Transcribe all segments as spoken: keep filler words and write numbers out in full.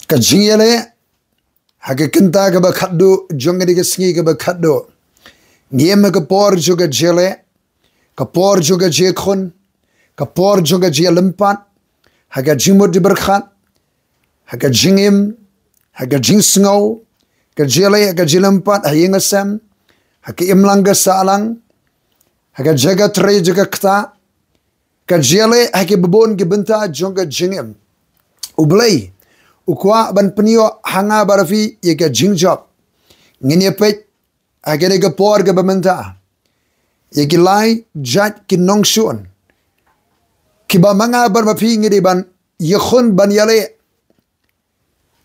Ka jingïaleh ha ka kynta kaba khatduh jong kane ka sngi kaba khatduh. Ngi im ha ka por jong ka jingïaleh, ka por jong ka jingïakhun, ka por jong ka jingïalympat ha ka jingmut jingpyrkhat, ha ka jingim, ha ka jingsngew, ka jingïaleh ha ka jinglympat ha ïing ha sem, ha ka imlang ka sahlang, ha ka jaka trei jaka ktah, ka jingïaleh ha kiba bun ki bynta jong ka jingim. U Blei u kwah ban pynïoh ha nga bad phi ïa ka jingjop. Ngin ïa peit ha kane ka por kaba mynta ïa ki lai jait ki nongshun kiba ma nga bad ma phi ngi dei ban ïakhun ban ïaleh,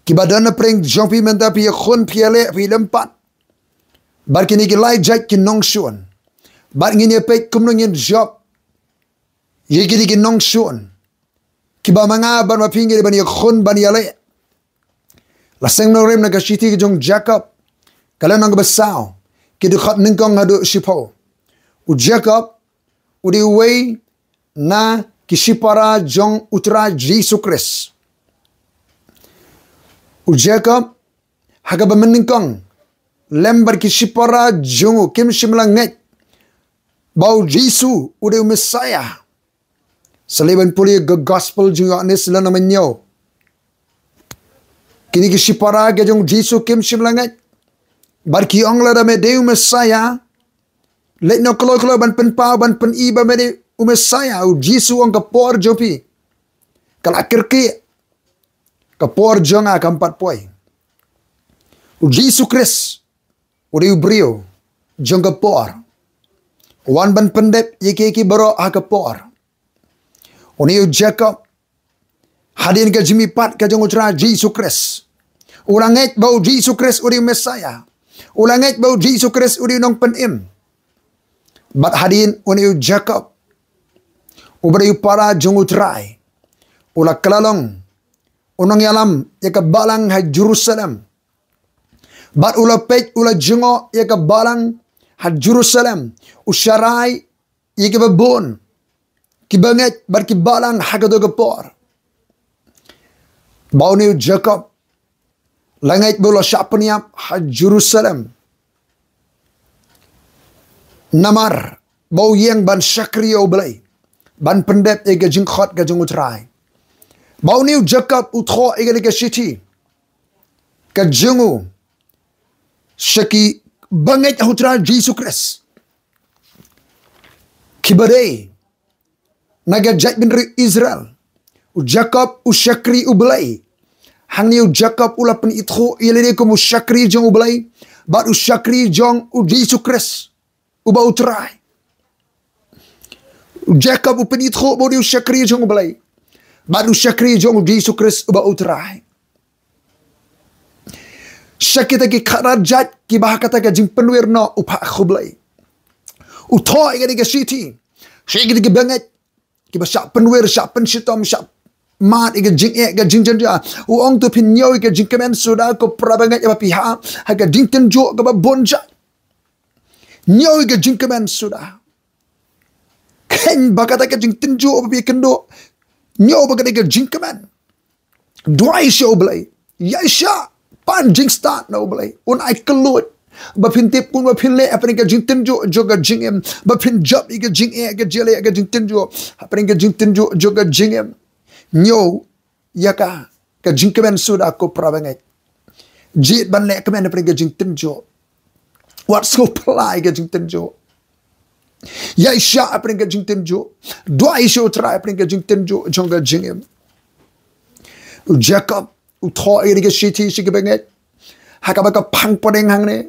kiba don na pdeng jong phi mynta phi ïakhun phi ïaleh phi lympat bad kine ki lai jait ki nongshun. Bad ngin ïa peit kumno ngin jop ïa kine ki nongshun kiba ma nga bad ma phi ngi dei ban ïakhun ban ïaleh. La seng nongrim na ka shithi ka jong Jakob, ka lynnong kaba saw, ki dkhot nyngkong haduh shiphew. U Jakob u dei uwei na ki shipara jong U Trai Jisu Khrist. U Jakob ha kaba mynnyngkong lem bad ki shipara jong u kim shym la ngeit ba u Jisu u dei u Messiah. Sa leit ban pule ka gospel jong u Ïoannis lynnong ba hynñiew. Kine ki shipara ka jong u Jisu kim shym la ngeit bad ki ong lada me dei u Messiah, leit noh kloi kloi ban pynpaw ban pyni ba me dei u Messiah. U Jisu u ong ka por jong phi ka la kyrkieh, ka por jong nga kam pat poi. U Jisu Khrist u dei u briew jong ka por, u wan ban pyndep ïa kiei kiei baroh ha ka por. Une u Jakob hadien ka jingmihpat ka jong U Trai Jisu Khrist u la ngeit ba u Jisu Khrist u dei u Messiah, u la ngeit ba u Jisu Khrist u dei u nongpynim. Bad hadien une u Jakob uba dei u para jong U Trai u la kylla long u nongïalam ïa ka balang ha Jerusalem. Bad u la peit u la jngoh ïa ka balang ha Jerusalem, u sharai ïa kiba bun kiba ngeit bad ki balang ha kato ka por. Ba une u Jakob la ngeit ba u la shah pynïap ha Jerusalem namar ba u ïeng ban shakri ïa U Blei, ban pyndep ïa ka jingkhot ka jong U Trai. Ba une u Jakob u thoh ïa kane ka shithi ka jong u sha kiba ngeit ha U Trai Jisu Khrist, kiba dei na ka jaitbynriew Israel. U Jakob u shakri U Blei. Hangne u Jakob u la pynithuh ïa lade kum u shakri jong U Blei bad u shakri jong u Jisu Khrist uba U Trai. U Jakob u pynithuh ba u dei u shakri jong U Blei bad u shakri jong u Jisu Khrist uba U Trai. Sha kita ki khatar jait kiba ha kata ka jingpynwir noh u phah khublei. U thoh ïa kane ka shithi sha kita kiba ngeit, kiba shah pynwir, shah pynshitom, shah mad ïa ka jingeh ka jingjynjar. U ong to phin ñiew ïa ka jingkmen suda ko para bangeit ba phi ha ha ka jingtynjuh kaba bun jait. Ñiew ïa ka jingkmen suda. Kheiñ ba kata ka jingtynjuh ba phi kynduh, ñiew ba kata ka jingkmen. Duwai sha U Blei. Ïaishah, pan jingstad na U Blei. Un ai kylluid ba phin tip, un ba phin leh hapdeng ka jingtynjuh jong ka jingim, ba phin jop ïa ka jingeh ka jingïaleh ka jingtynjuh hapdeng ka jingtynjuh jong ka jingim. Ñiew ïa ka, ka jingkmen suda ko para bangeit. Jied ban leh kmen hapdeng ka jingtynjuh. Wat sngewphylla ïa ka jingtynjuh. Ïaishah hapdeng ka jingtynjuh. Duwai sha U Trai hapdeng ka jingtynjuh jong ka jingim. U Jakob u thoh ïa ka shithi sha ki bangeit ha kaba ka phang pdeng hangne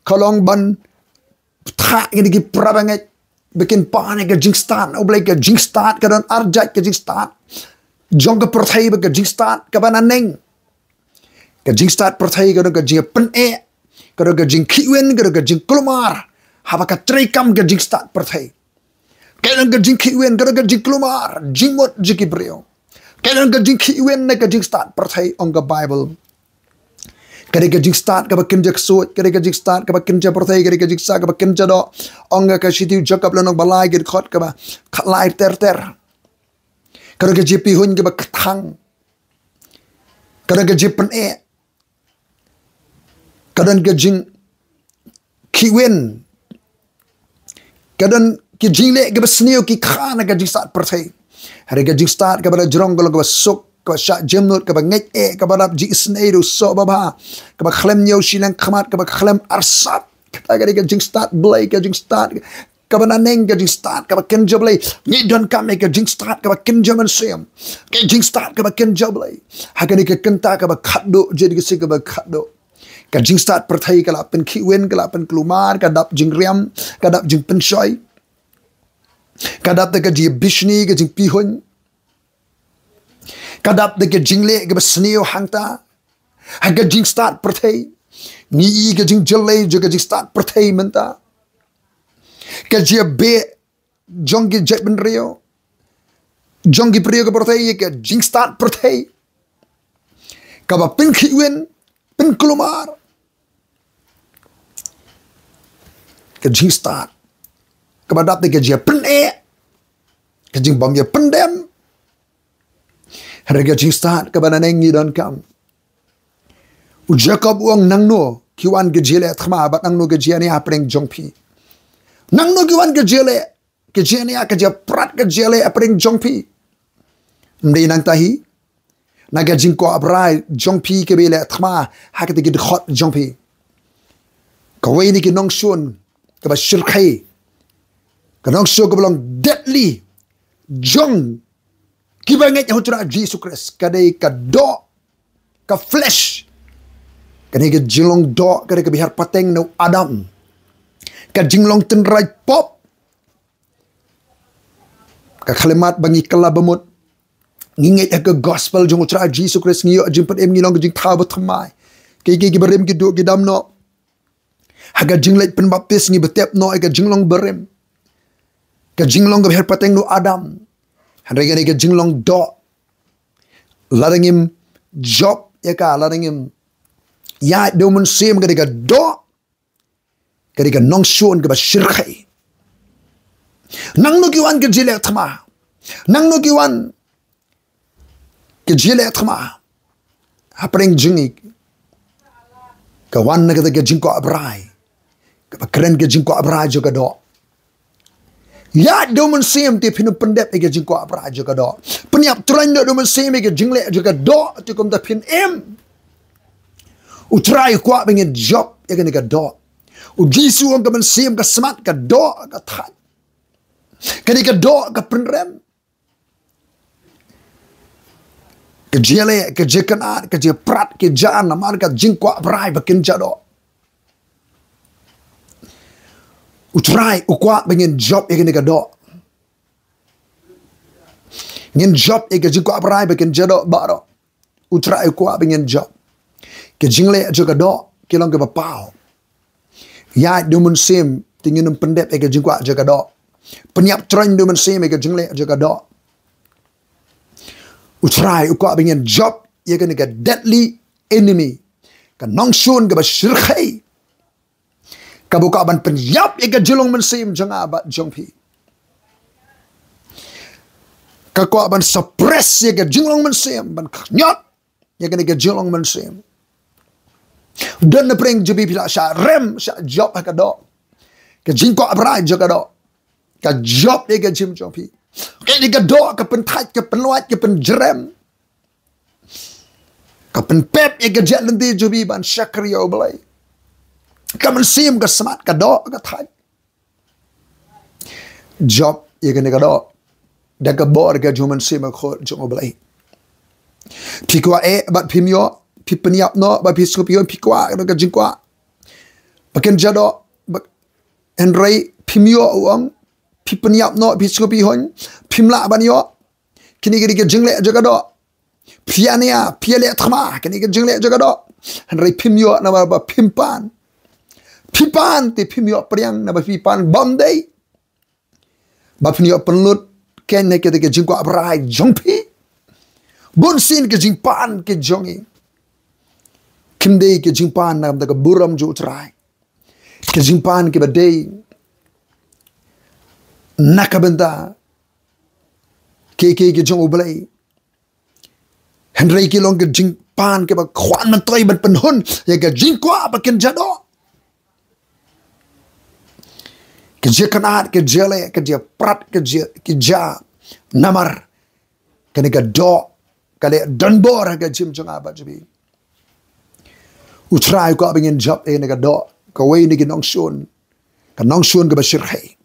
ka long ban thah ïa ki para bangeit ba kin pan ïa ka jingstad na U Blei. Ka jingstad ka don ar jait, ka jingstad jong ka pyrthei bad ka jingstad kaba naneng. Ka jingstad pyrthei ka don ka jingpyneh, ka don ka jingkhih win, ka don ka jingkulmar. Haba ka treikam ka jingstad pyrthei, ka don ka jingkhih win, ka don ka jingkulmar jingmut jong ki briew. Ka don ka jingkhih win na ka jingstad pyrthei, ong ka Baibl. Ka dei ka jingstad kaba kynja ksuid, ka dei ka jingstad kaba kynja pyrthei, ka dei ka jingstad kaba kynja doh. Ong ka shithi u Jakob lynnong ba lai, ka dkhot kaba khatlai ter ter. Ka don ka jingpihuiñ kaba kthang. Ka don ka jingpyneh. Ka don ka jingkhih win. Ka don ki jingleh kiba sniew ki kha na ka jingstad pyrthei. Hynrei ka jingstad kaba la jrong ka long kaba suk, kaba shah jemnud, kaba ngeit eh, kaba dap jingisynei da u soh babha, kaba khlem ñiew shiliang khmat, kaba khlem arsap. Kata ka dei ka jingstad Blei, ka jingstad kaba naneng, ka jingstad kaba kynja Blei. Ngi donkam ïa ka jingstad kaba kynja mynsiem, ka jingstad kaba kynja Blei. Ha kane ka kynta kaba khatduh, jong ka sngi kaba khatduh. Ka jingstad pyrthei ka la pynkhih win, ka la pynkulmar, ka dap jingriam, ka dap jingpynshoi, ka dap da ka jingbishni, ka jingpihuiñ, ka dap da ka jingleh kaba sniew hangta. Ha ka jingstad pyrthei, ngi i ka jingjyllei jong ka jingstad pyrthei mynta. Ka jingbeh jong ki jaitbynriew, jong ki briew ka pyrthei ïa ka jingstad pyrthei, kaba pynkhih win, pynkulmar. Ka jingstad kaba dap da ka jingpyneh, ka jingbym ïapyndem. Hynrei ka jingstad kaba naneng ngi donkam. U Jakob u ong, nangno ki wan ka jingïaleh thma bad nangno ka jingïania hapdeng jong phi? Nangno ki wan ka jingïaleh, ka jingïania, ka jingprat, ka jingïaleh hapdeng jong phi? Ym dei nangta hi na ka jingkwah brai jong phi kaba ïaleh thma ha kata ki dkhot jong phi? Kawei na ki nongshun kaba shyrkhei, ka nongshun kaba long deadly jong kiba ngeit ha u Trai Jisu Khrist, ka dei ka doh, ka flesh. Kane ka jinglong doh ka dei kaba hiar pateng na u Adam. Ka jinglong tynrai pop. Ka khyllipmat ba ngi kylla bamut, ngi ngeit ha ka gospel jong u Trai Jisu Khrist, ngi ïoh jingpynim, ngi long ka jingthaw bathymmai. Kiei kiei kiba rim ki duh ki dam noh. Ha ka jingleit pynbaptis ngi ba tep noh ïa ka jinglong barim, ka jinglong kaba hiar pateng na u Adam. Hynrei kane ka jinglong doh, lada ngim jop ïa ka, lada ngim ïaid da u Mynsiem, ka dei ka doh, ka dei ka nongshun kaba shyrkhei. Nangno ki wan ka jingïaleh thma? Nangno ki wan ka jingïaleh thma hapdeng jong ngi? Ka wan na kata ka jingkwah brai, kaba kren ka jingkwah brai jong ka doh. Ïaid da u Mynsiem te phin ym pyndep ïa ka jingkwah brai jong ka doh. Pynïap tyraiñ noh da u Mynsiem ïa ka jingleh jong ka doh, te kumta phin im. U Trai u kwah ba ngin jop ïa kane ka doh. U Jisu u ong, ka mynsiem ka smat, ka doh ka thait. Kane ka doh ka pynrem. Ka jingïaleh, ka jingkynad, ka jingprat, ka jingïaid namar ka jingkwah brai ba kynja doh. U Trai u kwah ba ngin jop ïa kane ka doh. Ngin jop ïa ka jingkwah brai ba kynja doh baroh. U Trai u kwah ba ngin jop. Ka jingleh jong ka doh ka long kaba paw. Ïaid da u Mynsiem te ngin ym pyndep ïa ka jingkwah jong ka doh. Pynïap tyraiñ da u Mynsiem ïa ka jingleh jong ka doh. U Trai u kwah ba ngin jop ïa kane ka deadly enemy, ka nongshun kaba shyrkhei, kaba kwah ban pynïap ïa ka jinglong mynsiem jong nga bad jong phi. Ka kwah ban suppress ïa ka jinglong mynsiem, ban khñiot ïa kane ka jinglong mynsiem. Don na pdeng jong phi, phi la shah rem, shah jop ha ka doh, ka jingkwah brai jong ka doh, ka jop ïa ka jingim jong phi. Kane ka doh ka pynthait, ka pynlwait, ka pynjrem, ka pynpep ïa ka jingïaid lynti jong phi ban shakri ïa U Blei. Ka mynsiem ka smat, ka doh ka thait. Jop ïa kane ka doh da ka bor ka jong U Mynsiem Bakhuid jong U Blei. Phi kwah eh bad phim ïoh, phi pynïap noh bad phi sngewpïoh, phi kwah ka jingkwah ba kynja doh, ba, hynrei phim ïoh, u ong, phi pynïap noh, phi sngewpïoh, phim lah ban ïoh. Kine ki dei ka jingleh jong ka doh. Phi ïania, phi ïaleh thma, kine ki jingleh jong ka doh. Hynrei phim ïoh namar ba phim pan. Phi pan te phim ïoh pdiang namar phi pan bym dei. Ba phin ïoh pynlut kein na kata ka jingkwah brai jong phi. Bun sien ka jingpan ka jong ngi kim dei ka jingpan na ka bynta ka burom jong U Trai. Ka jingpan kaba dei na ka bynta kiei kiei ki jong U Blei. Hynrei ki long ka jing, pan kiba khwan myntoi ban pynhun ïa ka jingkwah ba kin ja doh. Ka jia kynad, ka jia leh, ka jia prat, ka jia, ka jia namar kane ka doh ka leh donbor ha ka jingim jong nga bad jong phi. U Trai u kwah ba ngin jop ïa kane ka doh, kawei na ki nongshun, ka nongshun kaba shyrkhei.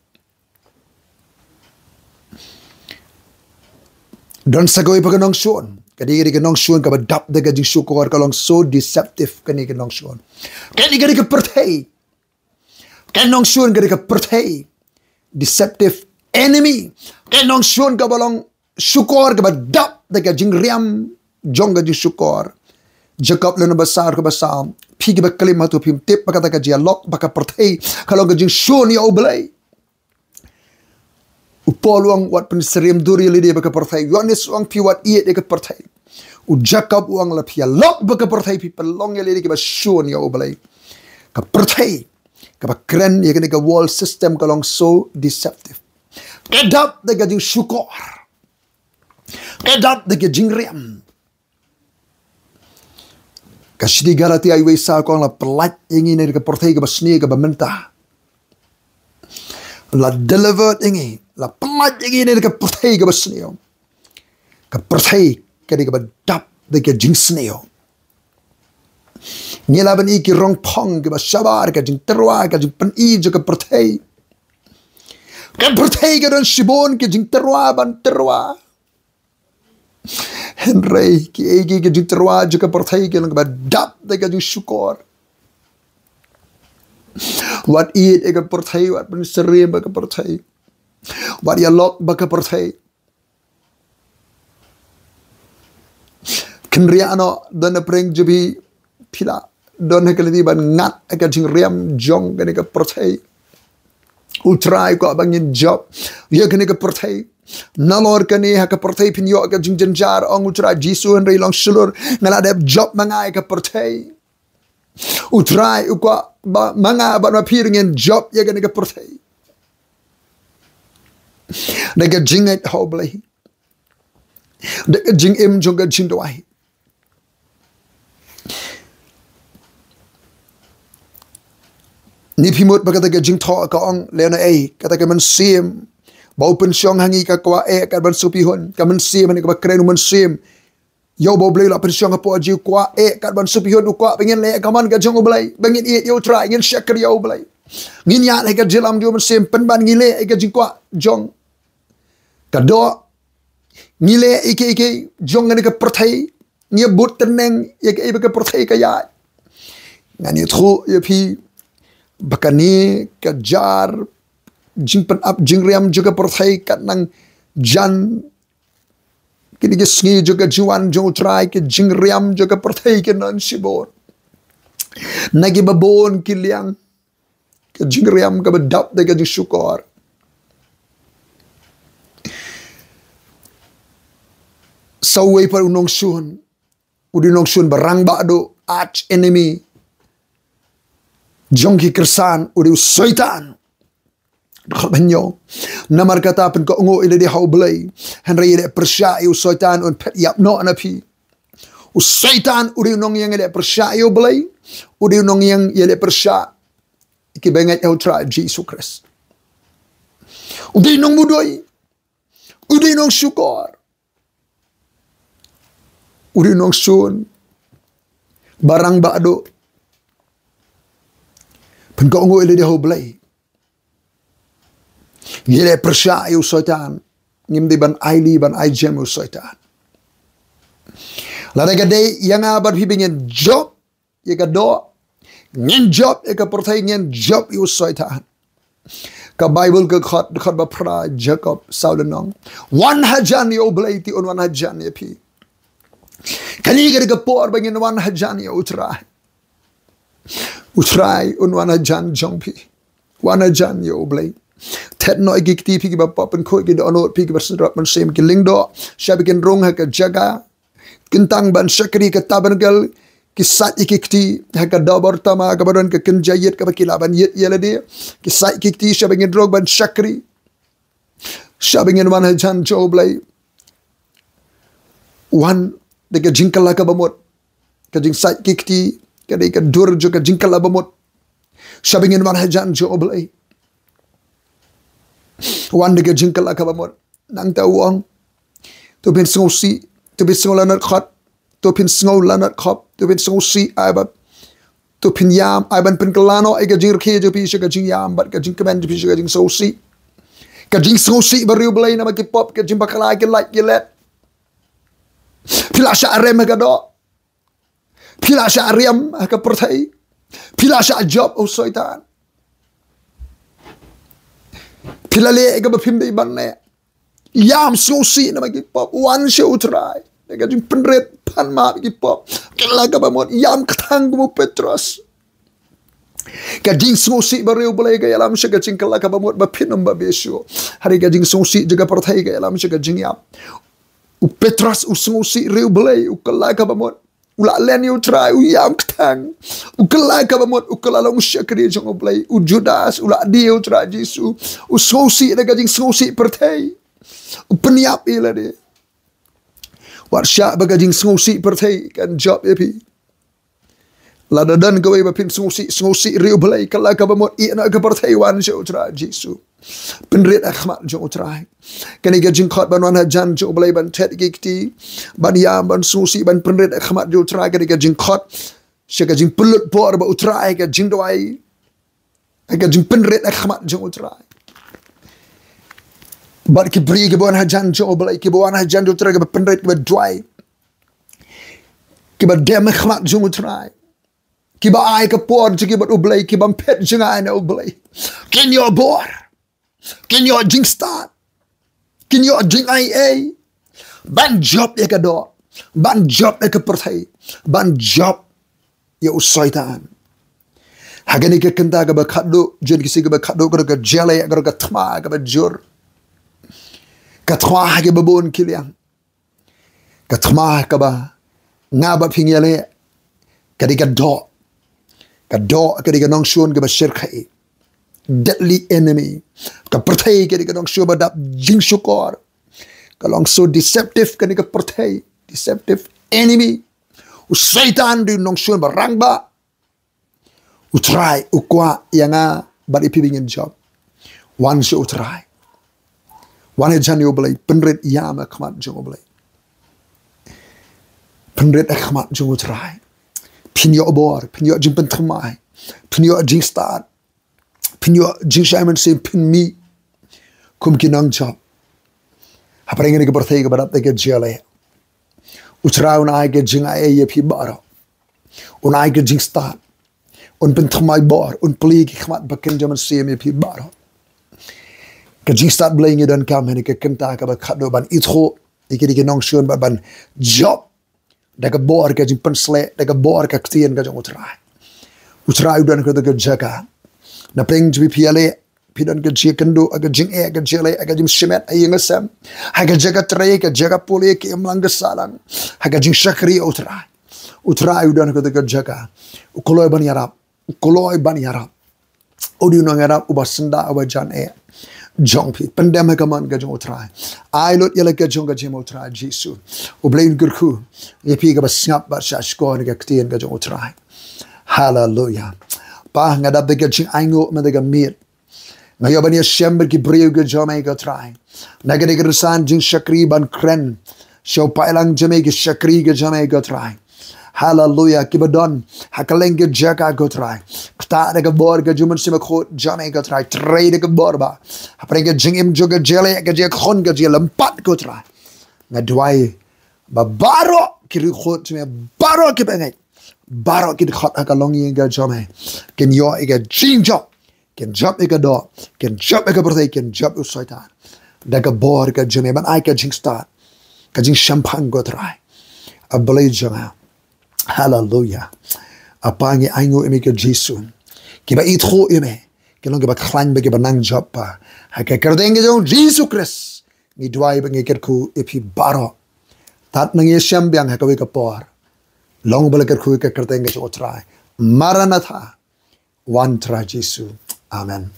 Don sa kawei pat ka nongshun, ka dei, ka dei ka nongshun kaba dap da ka jingshukor, ka long so deceptive kane ka nongshun. Ka dei, ka dei ka pyrthei. Ka nongshun ka dei ka pyrthei. Deceptive enemy. Ka nongshun kaba long shukor kaba dap da ka jingriam jong ka jingshukor. Jakob lynnong ba saw, kaba saw. Phi kiba klim, hato phim tip ba kata ka jia lok ba ka pyrthei ka long ka jingshun ïa U Blei? U Paul u ong, wat pynsyriem dur ïa lade bad ka pyrthei. U Ïoannis u ong, phi wat ïeit ïa ka pyrthei. U Jakob u ong, la phi ïalok bad ka pyrthei phi pynlong ïa lade kiba shun ïa U Blei. Ka pyrthei kaba kren ïa kane ka world system ka long so deceptive. Ka dap da ka jingshukor. Ka dap da ka jingriam. Ka shithi Galatia uwei saw ka ong, la pyllait ïa ngi na ka pyrthei kaba sniew kaba mynta. La delivered ïa ngi, la pyllait ïa ngi na ka pyrthei kaba sniew. Ka pyrthei ka dei kaba dap da ka jingsniew. Ngi lah ban i ki rong phong kiba shabar, ka jingtyrwa, ka jingpyni jong ka pyrthei. Ka pyrthei ka don shibun ki jingtyrwa ban tyrwa. Hynrei kiei kiei ki jingtyrwa jong ka pyrthei ki long kaba dap da ka jingshukor. Wat ïeit ïa ka pyrthei, wat pynsyriem bad ka pyrthei. Wat ïalok bad ka pyrthei. Kynriah noh, don na pyrshah jong phi, phi lah don ha ka lynti ban ngat ha ka jingriam jong kane ka pyrthei. U Trai u kwah ba ngin jop ïa kane ka pyrthei. Nalor kane ha ka pyrthei phin ïoh ka jingjynjar, ong U Trai Jisu, hynrei long shlur, nga la dep jop ma nga ïa ka pyrthei. U Trai u kwah ba ma nga bad ma phi ruh ngin jop ïa kane ka pyrthei da ka jingngeit ha U Blei, da ka jingim jong ka jingduwai. Ni phi mut ba kata ka jingthoh ka ong lehnohei, kata ka mynsiem ba u pynshong ha ngi ka kwah eh kat ban sngewpynhun, ka mynsiem ha ngi kaba kren u mynsiem. Ïa uba U Blei u la pynshong hapoh jong ngi u kwah eh kat ban sngewpynhun, u kwah ba ngin leh ka mon ka jong U Blei, ba ngin ïeit ïa U Trai, ngin shakri ïa U Blei. Ngin ïaid ha ka jingïalam jong u mynsiem, pynban ngi leh ïa ka jingkwah jong ka doh. Ngi leh ïa kiei kiei jong kane ka pyrthei, ngi bud tyrneng ïa kaei ba ka pyrthei ka ïaid. Ngan ïathuh ïa phi ba kane ka jar jingpynap jingriam jong ka pyrthei ka nang jan. Kine ki sngi jong ka jingwan jong U Trai, ki jingriam jong ka pyrthei ki don shibun. Na kiba bun ki liang ka jingriam kaba dap da ka jingshukor. Sa uwei pat u nongshun, u dei u nongshun ba rangbah duh, arch enemy jong ki Khristan, u dei u Soitan. Dkhot ba hynñiew. Namar kata pynkohnguh ïa lade ha U Blei, hynrei ïaleh pyrshah ïa u Soitan un phet ïap noh na phi. U Soitan u dei u nongïeng ïaleh pyrshah ïa U Blei, u dei u nongïeng ïaleh pyrshah ïa kiba ngeit ha U Trai Jisu Khrist. U dei u nongmudui, u dei u nongshukor, u dei u nongshun ba rangbah duh. Pynkohnguh ïa lade ha U Blei, ngi leh pyrshah ïa u Soitan. Ngim dei ban ailad ban aijem ïa u Soitan. Lada ka dei ïa nga bad phi ba ngin jop ïa ka doh, ngin jop ïa ka pyrthei, ngin jop ïa u Soitan. Ka Baibl ka khot, khot ba phra Jakob saw lynnong. Wan hajan ïa U Blei, te un wan hajan ïa phi. Kane ka dei ka por ba ngin wan hajan ïa U Trai. U Trai un wan hajan jong phi. Wan hajan ïa U Blei. Thet noh ïa ki kti, phi kiba pop pynkhuid, ki dohnud, phi kiba sngewthuh mynsiem, ki lyngdoh shaba kin rung ha ka jaka kyntang ban shakri ka tabernacle, ki sait ïa ki kti ha ka dobor tama kaba don ka kynja ïit kaba ki lah ban ïit ïa lade. Ki sait ïa ki kti shaba ngin rung ban shakri, shaba ngin wan hajan jong U Blei. Wan da ka jingkylla kaba mut. ka jingsait ki kti, ka dei ka dur jong ka jingkylla bamut. Shaba ngin wan hajan jong U Blei, wan da ka jingkylla kaba mut. Nangta u ong, to phin sngewsih, to phin sngew lanot khot, to phin sngew lanot khop, to phin sngewsih, ai ba, to phin ïam, ai ban pynkylla noh ïa ka jingrkhie jong phi sha ka jingïam bad ka jingkmen jong phi sha ka jingsngewsih. Ka jingsngewsih ba riewblei namar ki pop, ka jingbakla ki lait ki let. Phi la shah rem ha ka doh. Phi la shah rem ha ka pyrthei. Phi la shah jop, o Soitan. Phi la leh kaba phim dei ban leh. Ïam, sngewsih namar ki pop, wan sha U Trai. Da ka jingpynrit, pan map ki pop. Kylla kaba mut, ïam kthang kum u Petros. Ka jingsngewsih ba riewblei ka ïalam sha ka jingkylla kaba mut ba phin ym ba biang shuh. Hynrei ka jingsngewsih jong ka pyrthei ka ïalam sha ka jingïap. U Petros u sngewsih riewblei, u kylla kaba mut. U la len ïa U Trai, u ïam kthang. U kylla kaba mut, u kylla long u shakri jong U Blei. U Judas u la die ïa U Trai Jisu. U sngewsih da ka jingsngewsih pyrthei. U pynïap ïa lade. Wat shah ba ka jingsngewsih pyrthei kan jop ïa phi. Lada don kawei ba phin sngewsih, sngewsih riewblei, kylla kaba mut, ïeh noh ïa ka pyrthei, wan sha U Trai Jisu. Pynrit ha khmat jong U Trai. Kane ka jingkhot ban wan hajan jong U Blei, ban thet ki kti, ban ïam, ban sngewsih, ban pynrit ha khmat jong U Trai, kane ka jingkhot sha ka jingpynlut por bad U Trai, ka jingduwai, ka jingpynrit ha khmat jong U Trai. Bad ki briew kiba wan hajan jong U Blei, kiba wan hajan jong U Trai, kiba pynrit, kiba duwai, kiba dem ha khmat jong U Trai, kiba ai ka por jong ki bad U Blei, kiba phet jngai na U Blei, kin ïoh bor, kin ïoh jingstad, kin ïoh jingaiei ban jop ïa ka doh, ban jop ïa ka pyrthei, ban jop ïa u Soitan. Ha kane ka kynta kaba khatduh, jon ki sngi kaba khatduh, ka dei ka jingïaleh, ka dei ka thma kaba jur. Ka thma ha kiba bun ki liang. Ka thma kaba nga bad phi ngi ïaleh, ka dei ka doh. Ka doh ka dei ka nongshun kaba shyrkhei. Deadly enemy. Ka pyrthei ka dei ka nongshun ba dap jingshukor. Ka long so deceptive kane ka pyrthei. Deceptive enemy. U Soitan u dei u nongshun ba rangbah. U Trai u kwah ïa nga bad ïa phi ba ngin jop. Wan sha U Trai. Wan hajan ïa U Blei, pynrit ïam ha khmat jong U Blei. Pynrit ha khmat jong U Trai. Phin ïoh bor, phin ïoh jingpynthymmai, phin ïoh jingstad, phin ïoh jingshai mynsiem, phin mih kum ki nongjop. Hapdeng kane ka pyrthei kaba dap da ka jingïaleh, U Trai un ai ka jingaiei ïa phi baroh. Un ai ka jingstad. Un pynthymmai bor, un plie ki khmat ba kynja mynsiem ïa phi baroh. Ka jingstad Blei ngi donkam ha kane ka kynta kaba khatduh, ban ithuh ïa ki, ïa ki nongshun, ban, ban jop da ka bor ka jingpynshlur, da ka bor ka ktien ka jong U Trai. U Trai u don ha kata ka jaka. Na pdeng jong phi ïaleh, phi don ka jingkynduh, ha ka jingeh, ha ka jingïaleh, ha ka jingshimet, ha ïing ha sem, ha ka jaka trei, ka jaka pule, ka imlang ka sahlang, ha ka jingshakri, U Trai. U Trai u don ha kata ka jaka. U kloi ban ïarap. U kloi ban ïarap. U dei u nongïarap uba syndah, uba jan eh jong phi. Pyndem ha ka mon ka jong U Trai. Ai lut ïa la ka jong ka jingim ha U Trai Jisu. U Blei un kyrkhu ïa phi kiba sngap bad shahshkor ïa ka ktien ka jong U Trai. Haleluya. Pa, nga dap da ka jingainguh mynta ka miet. Nga ïoh ban ïashem bad ki briew ka jong me, ko Trai. Na kane ka rynsan jingshakri ban kren sha u paidlang jong me, ki shakri ka jong me, ko Trai. Haleluya, kiba don ha kylleng ki jaka, ko Trai. Ktah da ka bor ka jong u Mynsiem Bakhuid jong me, ko Trai. Trei da ka bor ba hapdeng ka jingim jong ka jingïaleh, ka jingïakhun, ka jingïalympat, ko Trai. Nga duwai ba baroh ki riewkhuid jong me, baroh ki bangeit, baroh ki dkhot ha ka longïing ka jong me, kin ïoh ïa ka jingjop, kin jop ïa ka doh, kin jop ïa ka pyrthei, kin jop ïa u Soitan. Da ka bor ka jong me, ban ai ka jingstad, ka jingshemphang, ko Trai. A Blei jong nga. Haleluya. A Pa, ngi ainguh ïa me, ko Jisu. Kiba ithuh ïa me kin long kiba khlaiñ bad kiba nang jop, Pa. Ha ka kyrteng ka jong u Jisu Khrist ngi duwai bad ngi kyrkhu ïa phi baroh. Tad nang ïashem biang ha kawei ka por. Long ba la kyrkhu ha ka kyrteng ka jong u Trai. Maranatha. Wan Trai Jisu. Amen.